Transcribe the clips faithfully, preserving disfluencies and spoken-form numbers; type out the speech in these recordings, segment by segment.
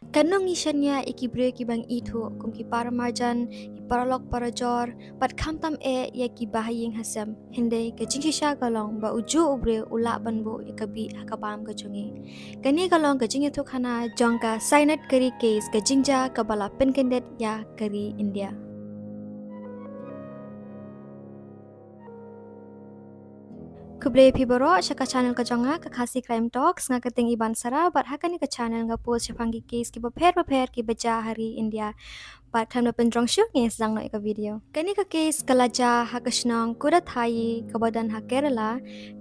Ka nongïashaniah ïa ki briew kiba ithuh kum ki paramarjan, ki paralok parajor, bad khamtam eh ïa ki bahaïing hasem. Hynrei ka jingshisha ka long ba u juh u briew u lah ban buh ïa ka bih ha ka bam ka jong ngi. Kane ka long ka jingïathuhkhana jong ka Synod Curry case, ka jingjia kaba la pynkyndit ïa ka ri India. Khublei phi baroh sha ka channel ka jong nga, ka Khasi Crime Talks. Nga ka kyrteng i Bansara, bad ha kane ka channel nga post shaphang ki case kiba pher bapher kiba jia ha ri India. Bad khlem da pynjrong shuh, ngin sdang noh ïa ka video. Kane ka case ka la jia ha ka shnong Kudathayi kaba don ha Kerala,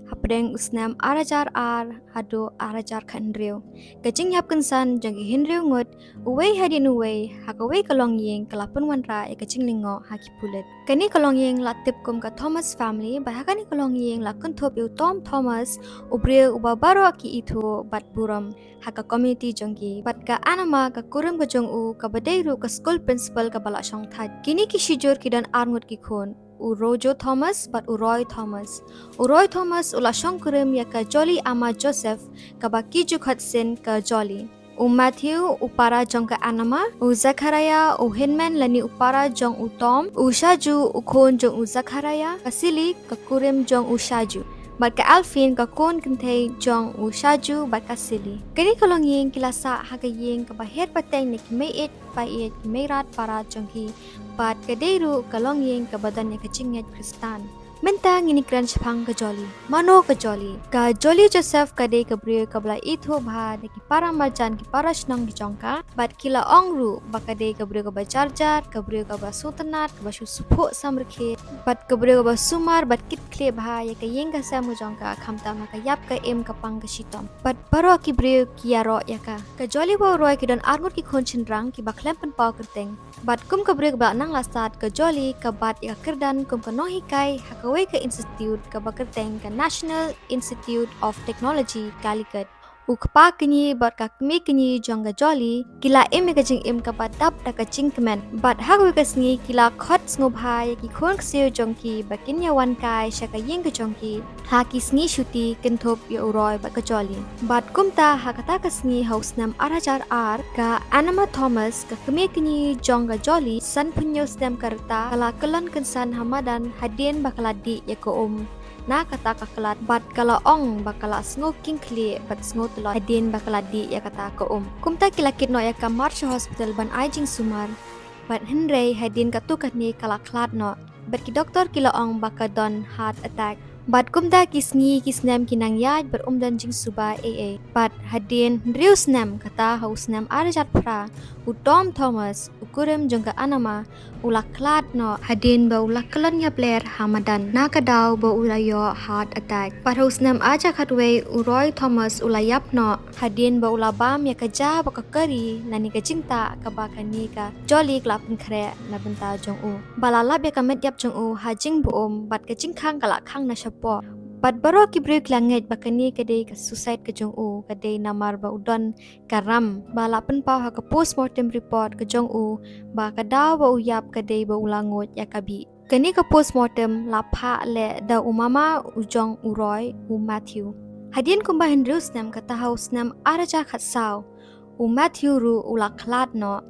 hapdeng u snem ar hajar ar haduh ar hajar khathynriew. Ka jingïap kynsan jong ki hynriew ngut, uwei hadien uwei, ha kawei ka longïing, ka la pynwanrah ïa ka jinglyngngoh ha ki pulit. Kane ka longïing la tip kum ka Thomas family, bad ha kane ka longïing la kynthup ïa u Tom Thomas, u briew uba baroh ki ithuh bad burom ha ka community jong ki. Bad ka Anama, ka kurim ka jong u, kaba dei ruh ka school principal kaba la shongthait. Kine ki shijur ki don ar ngut ki khun, u Rojo Thomas bad u Roy Thomas. U Roy Thomas u la shongkurim ïa ka Jolly Ama Joseph, kaba ki ju khot sien ka Jolly. U Matthew u para jong ka Anama, u Zachariah u hynmen lane u para jong u Tom, u Shaju u khun jong u Zachariah, ka Sili ka kurim jong u Shaju, bad ka Alfin ka khun kynthei jong u Shaju bad ka Sili. Kane ka longïing ki la sah ha ka ïing kaba her pateng na ki meiieit baieit, ki meirad parad jong ki, bad ka dei ruh ka longïing kaba don ïa ka jingngeit Khristan. Mynta ngin ïakren shaphang ka Jolly. Mano ka Jolly? Ka Jolly Joseph ka dei ka briew kaba la ithuh bha da ki paramarjan, ki parashnong ki jong ka. Bad ki la ong ruh ba ka dei ka briew kaba jarjar, ka briew kaba sngewtynnat, kaba shu sngewphuh samrkhie, bad ka briew kaba sumar bad kitkhlieh bha ïa ka ïing ka sem ka jong ka, khamtam ha ka ïap ka im, ka pang ka shitom. Bad baroh ki briew ki ïaroh ïa ka. Ka Jolly bad u Roy ki don ar ngut ki khun shynrang kiba khlem pynpaw kyrteng. Bad kum ka briew kaba nang la stad, ka Jolly ka bat ïa ka kyrdan kum ka nonghikai ha kawei ka institute kaba kyrteng ka National Institute of Technology, Calicut. U kpa kñi bad ka kmie kñi jong ka Jolly ki la im ïa ka jingim kaba dap da ka jingkmen. Bad ha kawei ka sngi ki la khot sngewbha ïa ki khun ksiew jong ki ba kin ïa wan kai sha ka ïing ka jong ki ha ki sngi shuti, kynthup ïa u Roy bad ka Jolly. Bad kumta ha kata ka sngi ha u snem ar hajar ar, ka Anama Thomas, ka kmie kñi jong ka Jolly, sanphew hynñiew snem ka rta, ka la kyllon kynsan ha madan hadien ba ka la dih ïa ka um na kata ka klat, bad ka la ong ba ka la sngew king khlieh bad sngew tlot hadien ba ka la dih ïa kata ka um. Kumta ki la kit noh ïa ka mar sha hospital ban ai jingsumar. Bad hynrei hadien katto katne ka la khlad noh. Bad ki doktor ki la ong ba ka don heart attack. Bad kumta ki sngi ki snem ki nang ïaid bad um don jingsuba ei ei. Bad hadien hynriew snem, kata ha u snem ar hajar phra, u Tom Thomas, u kurim jong ka Anama, u la khlad noh hadien ba u la kyllon ïapler ha madan na ka daw ba u la ïoh heart attack. Bad ha u snem ar hajar khatwei, u Roy Thomas u la ïap noh hadien ba u la bam ïa ka ja bad ka kari lane ka jingtah kaba kane ka Jolly ka la pynkhreh na bynta jong u. Ba la lap ïa ka met ïap jong u ha jingburom, bad ka jingkhang ka la khang na shapoh. Bad baroh ki briew ki la ngeit ba kane ka dei ka suicide ka jong u, ka dei namar ba u don ka ram. Ba la pynpaw ha ka postmortem report ka jong u ba ka daw ba u ïap ka dei ba u la nguid ïa ka bih. Kane ka postmortem la phah leh da u mama u jong u Roy, u Matthew. Hadien kumba hynriew snem, kata ha u snem ar hajar khatsaw, u Matthew ruh u la khlad noh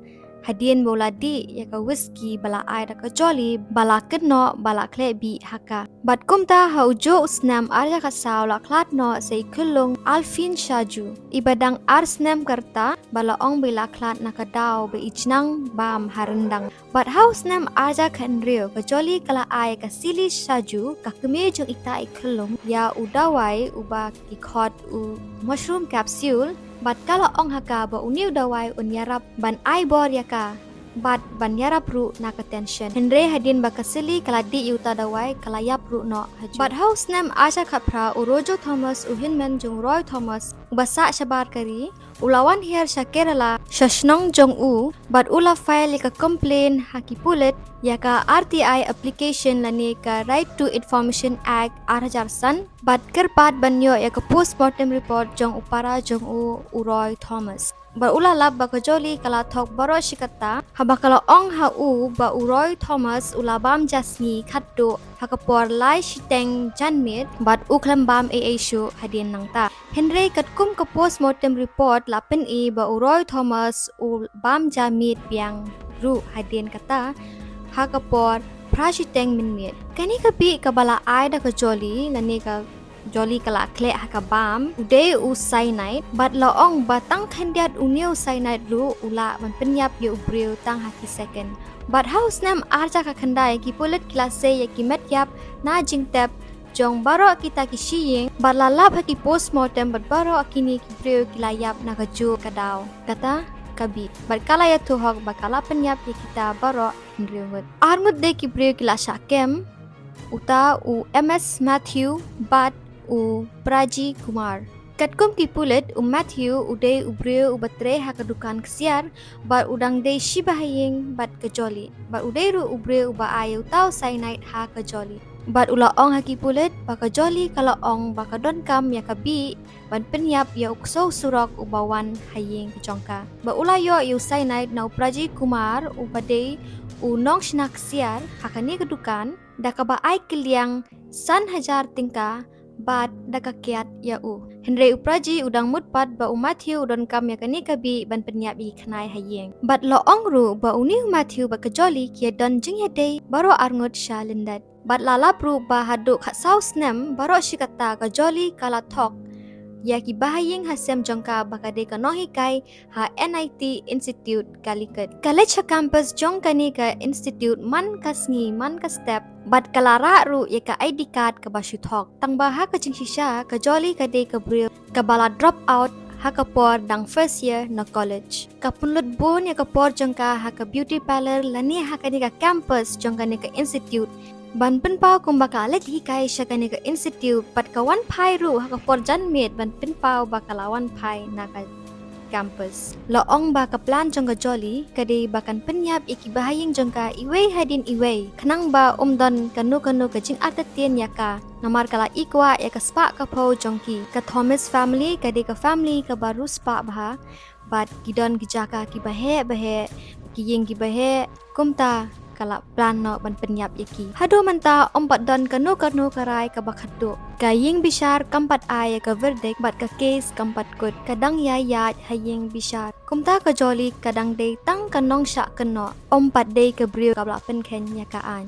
hadien ba u la dih ïa ka whisky ba la ai da ka Jolly, ba la kynnoh ba la khleh bih ha ka. Bad kumta ha u juh u snem ar hajar khatsaw la khlad noh sa i khyllung Alfin Shaju, iba dang ar snem ka rta, ba la ong ba i la khlad na ka daw ba i jnang bam ha ryndang. Bad ha u snem ar hajar khathynriew, ka Jolly ka la ai ka Sili Shaju, ka kmie jong ita i khyllung, ïa u dawai uba ki khot u mushroom capsule, bad ka la ong ha ka ba une u dawai un ïarap ban ai bor ïa ka bad ban ïarap ruh na ka tension. Hynrei hadien ba ka Sili ka la dih ïa uta u dawai, ka la ïap ruh noh ha juh. Bad ha u snem ar hajar khatphra, u Rojo Thomas, u hynmen jong u Roy Thomas, uba sah shabar ka ri, u la wan hiar sha Kerala, sha shnong jong u, bad u la file ïa ka complaint ha ki pulit ïa ka R T I application lane ka Right to Information Act ar hajar san, bad kyrpad ban ïoh ïa ka postmortem report jong u para jong u, u Roy Thomas. Bad u la lap ba ka Jolly ka la thok baroh shi katta, haba ka la ong ha u ba u Roy Thomas u la bam ja sngi khatduh ha ka por lai shiteng janmiet bad u khlem bam ei ei shuh hadien nangta. Hynrei katkum ka postmortem report la pyni ba u Roy Thomas u bam ja miet biang ruh hadien kata ha ka por phra shiteng mynmiet. Kane ka bih kaba la ai da ka Jolly lane ka Jolly ka la khleh ha ka bam u dei u cyanide bad la ong ba tang khyndiat une u cyanide ruh u lah ban pynïap ïa u briew tang ha ki second. Bad ha u snem arhajar khatkhyndai ki pulit ki la sei ïa ki met ïap na jingtep jong baroh kita ki shyieng bad la lap ha ki postmortem bad baroh kine ki briew ki la ïap na kajuh ka daw. Kata ka bih bad ka la ïathuh hok ba ka la pynïap ïa kita baroh hynriew ngut. Ar ngut de ki briew ki la shah kem, uta u M S Matthew bad u Praji Kumar. Katkum ki pulit, u Matthew u dei u briew uba trei ha ka dukan ksiar bad u dang dei shiba ha ïing bad ka Jolly. Bad u dei ruh u briew uba ai uta u cyanide ha ka Jolly. Bad u la ong ha ki pulit ba ka Jolly ka la ong ba ka donkam ïa ka bih ban pynïap ïa u ksew surok uba wan ha ïing ka jong ka. Bad u la ïoh ïa u cyanide na u Praji Kumar uba dei u nongshna ksiar ha kane ka dukan da kaba ai kylliang san hajar tyngka bad da ka kiad ïa u. Hynrei u Praji u dang mut pat ba u Matthew u donkam ïa kane ka bih ban pynïap ïa ki khnai ha ïing. Bad la ong ruh ba une u Matthew bad ka Jolly ki ïa don jingïadei baroh ar ngut sha lyndet. Bad la lap ruh ba haduh khatsaw snem baroh shi katta ka Jolly ka la thok ïa ki bahaïing ha sem jong ka ba ka dei ka nonghikai ha N I T Institute Calicut. Ka leit sha campus jong kane ka institute man ka sngi man ka step bad ka la rah ruh ïa ka I D card kaba shu thok. Tang ba ha ka jingshisha ka Jolly ka dei ka briew kaba la drop out ha ka por dang first year na college. Ka pynlut bun ïa ka por jong ka ha ka beauty parlour lane ha kane ka campus jong kane ka institute ban pynpaw kumba ka leit hikai sha kane ka institute bad ka wan phai ruh ha ka por janmiet ban pynpaw ba ka la wan phai na ka campus. La ong ba ka plan jong ka Jolly ka dei ba kan pynïap ïa ki bahaïing jong ka iwei hadien iwei khnang ba um don kano kano ka jingartatien ïa ka. Namar ka la i kwah ïa ka spah ka phew jong ki. Ka Thomas family ka dei ka family kaba riewspah bha bad ki don ki jaka kiba heh ba heh, ki ïing kiba heh. Kumta ka la plan noh ban pynïap ïa ki. Haduh mynta um pat don kano kano ka rai kaba khatduh. Ka ïing bishar kam pat ai ïa ka verdict bad ka case kam pat kut. Ka dang ïaid ïaid ha ïing bishar. Kumta ka Jolly ka dang dei tang ka nongshah kynnoh, um pat dei ka briew kaba la pynkheiñ ïa ka aiñ.